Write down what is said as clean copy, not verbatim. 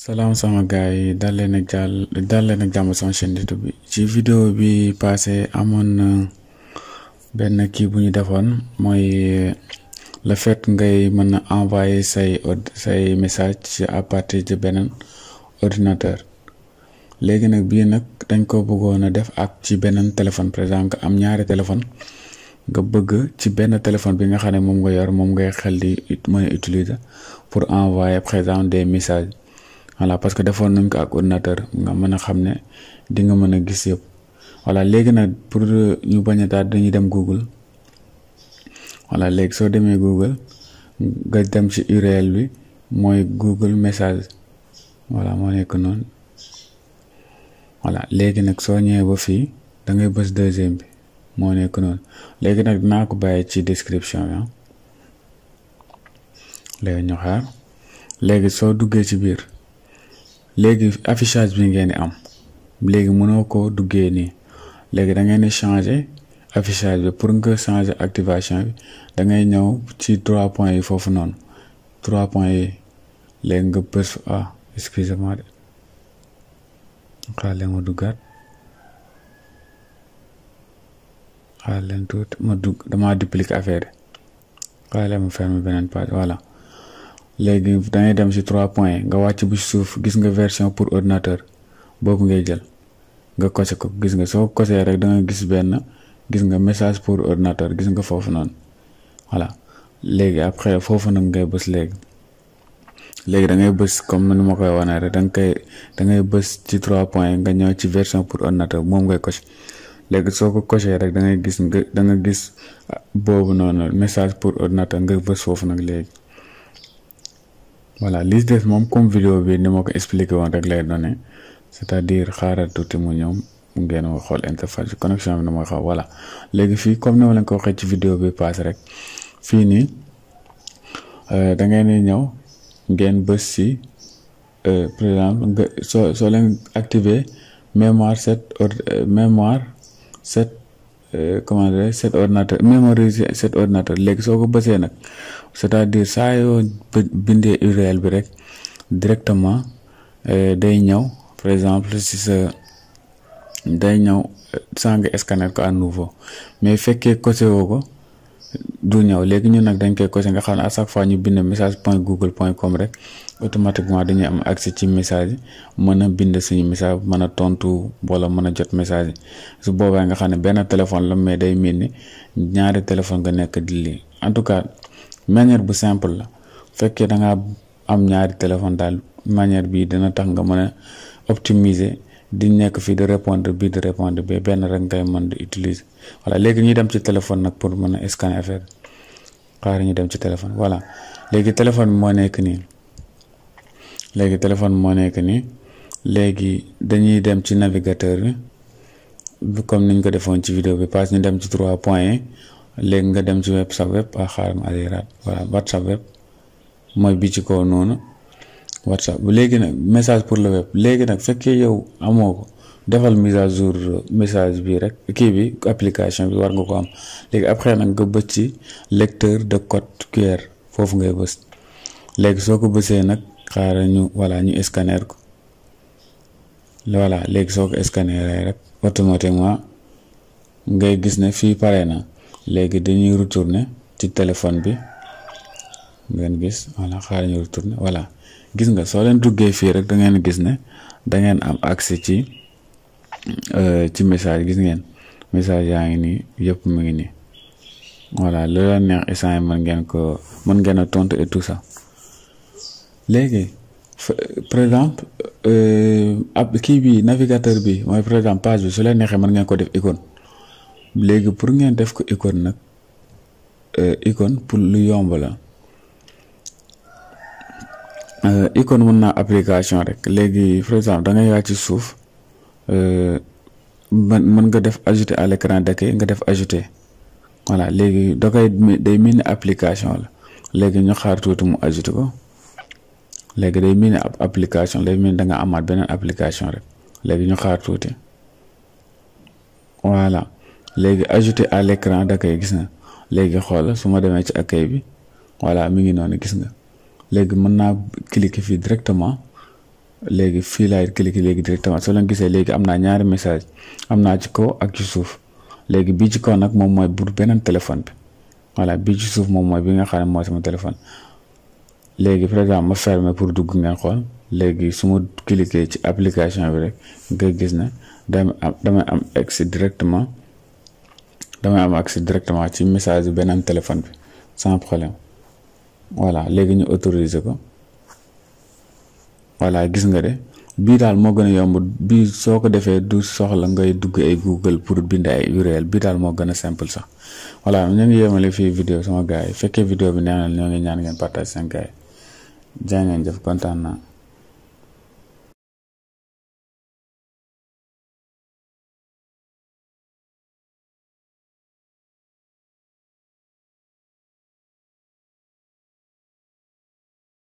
Salam sama gars yi dal leen ak jàmm sama chaîne YouTube bi ci vidéo bi passé amoon na benn kii bu ñu defoon mooy le fait ngay mën a envoyer say message à partir de beneen ordinateur léegi nag bii nag dañ ko bëggoon a def ak ci beneen téléphone par exemple nga am ñaari téléphone nga bëgg ci benn téléphone bi nga xam ne moom nga yor moom ngay xel di mën a utiliser pour envoyer par exemple des messages. Voilà parce que defoon nañ ko ak ordinateur nga mën a xam ne di nga mën a gis yëpp voilà léegi nag pour ñu bañ a taat dañuy dem Google voilà léegi soo demee Google nga dem ci URL bi mooy Google message voilà moo nekk noonu voilà léegi nag soo ñëwee ba fii da ngay bës deuxième bi moo nekk noonu léegi nag dinaa ko bàyyi ci description bi léegi ñu xaar léegi soo duggee ci biir. léegi affichage bi ngeen di am léegi mënoo ko duggee nii léegi da ngeen di changer affichage bi pour nga changer activation bi da ngay ñëw ci 3 points yi foofu noonu 3 points yi léegi nga bës excusez-moi de xaar leen ma duggaat xaar leen tuuti ma dugg dama dupliquer affaire yi xaar leen ma fermer beneen page voilà. léegi dangay dem ci 3 points nga wàcc bu suuf gis nga version pour ordinateur boobu ngay jël nga coché ko gis nga soo coché rek da nga gis gis nga message pour ordinateur gis nga foofu noonu voilà léegi après foofu nag ngay bës léegi da ngay bës comme ni ma koy wane rek da ngay bës ci 3 points nga ñëw ci version pour ordinateur moom ngay coché léegi soo ko coché rek da nga gis boobu noonu message pour ordinateur nga bës foofu nag léegi. voilà li des moom comme vidéo bi ni ma ko expliqué woon rek lay donné c'est-à-dire xaaral tuuti mu ñëw ngeen xool interface bi connexion bi ni ma xaw voilà léegi fii comme ni ma leen ko waxee ci vidéo bi passé rek fii nii da ngeen di ñëw ngeen bës si par exemple nga soo leen activer mémoire mémoriser cet ordinateur léegi soo ko bësee nag c'est-à-dire saa yoo bindee URL bi rek directement day ñëw par exemple si sa day ñëw saa nga scanner ko à nouveau mais fekkee coché woo ko du ñëw léegi ñun nag dañ koy coché nga xam ne à chaque fois ñu bind message.google.com rek automatiquement dañuy am accès ci message yi mën a bind suñu message mën a tontu wala mën a jot message yi su boobaa nga xam ne benn téléphone la mais day mel ni ñaari téléphone nga nekk di lii en tout cas manière bu simple la fekkee da nga am ñaari téléphone daal manière bi dina tax nga mën a optimiser di nekk fii di répondre bii di répondre bi benn rek ngay mën di utiliser voilà léegi ñu dem ci téléphone nag pour mën a scanner affaire xaar ñu dem ci téléphone voilà léegi téléphone bi moo nekk nii léegi dañuy dem ci navigateur bi comme niñ ko defoon ci vidéo bi parce ñu dem ci 3 points yi léegi nga dem ci WhatsApp web xaar ma adiraat voilà WhatsApp web mooy bi ci kaw noonu WhatsApp léegi nag message pour le web léegi nag fekkee yow amoo ko defal mise à jour message bi rek kii bi application bi war nga ko am léegi après nag nga bës ci lecteur de code QR foofu ngay bës léegi soo ko bësee nag xaaral ñu ñu scanner ko voilà léegi soo ko scanner rek automatiquement ngay gis ne fii pare na léegi dañuy retourner ci téléphone bi ngeen gis voilà xaaral ñu retourner voilà gis nga soo leen duggee fii rek da ngeen gis ne da ngeen am accès ci message gis ngeen message yaa ngi nii yëpp mu ngi nii voilà lu la neex instant mën ngeen a tontu et tout ça léegi par exemple kii bi navigateur bi mooy par exemple page bi su leen neexee mën ngeen ko def icône léegi pour ngeen def ko icône nag icône pour lu yomb la icône mën naa application rek léegi par exemple da ngay wàcc ci suuf mën nga def ajouter à l'écran d'accueil nga def ajouter voilà léegi day mel ni application la léegi ñu xaar tuuti mu ajouter ko léegi day mel ni application lay mel ni da nga amaat beneen application rek léegi ñu xaar tuuti voilà léegi ajouter à l'écran d'accueil gis nga léegi xool su ma demee ci accueil bi voilà mi ngi noonu gis nga léegi mën naa cliquer fii directement léegi fii laay cliquer léegi directement soo leen gisee léegi am naa ñaari message am naa ci kaw ak ci suuf léegi bii ci kaw nag moom mooy pour beneen téléphone bi voilà bii ci suuf moom mooy bi nga xam ne mooy sama téléphone léegi par exemple ma fermer pour dugg ngeen xool léegi su ma cliquer ci application bi rek nga gis ne damay am accès directement ci message bi beneen téléphone bi sans problème voilà léegi ñu autoriser ko voilà gis nga de bii daal moo gën a yomb bii soo ko defee du soxla ngay dugg ay Google pour bind ay URL bii daal moo gën a simple sax voilà ñu ngi yemale fii vidéo sama gars yi fekkee vidéo bi neex na ñoo ngi ñaan ngeen partage seen gars yi jaa ngeen jëf kontaan naa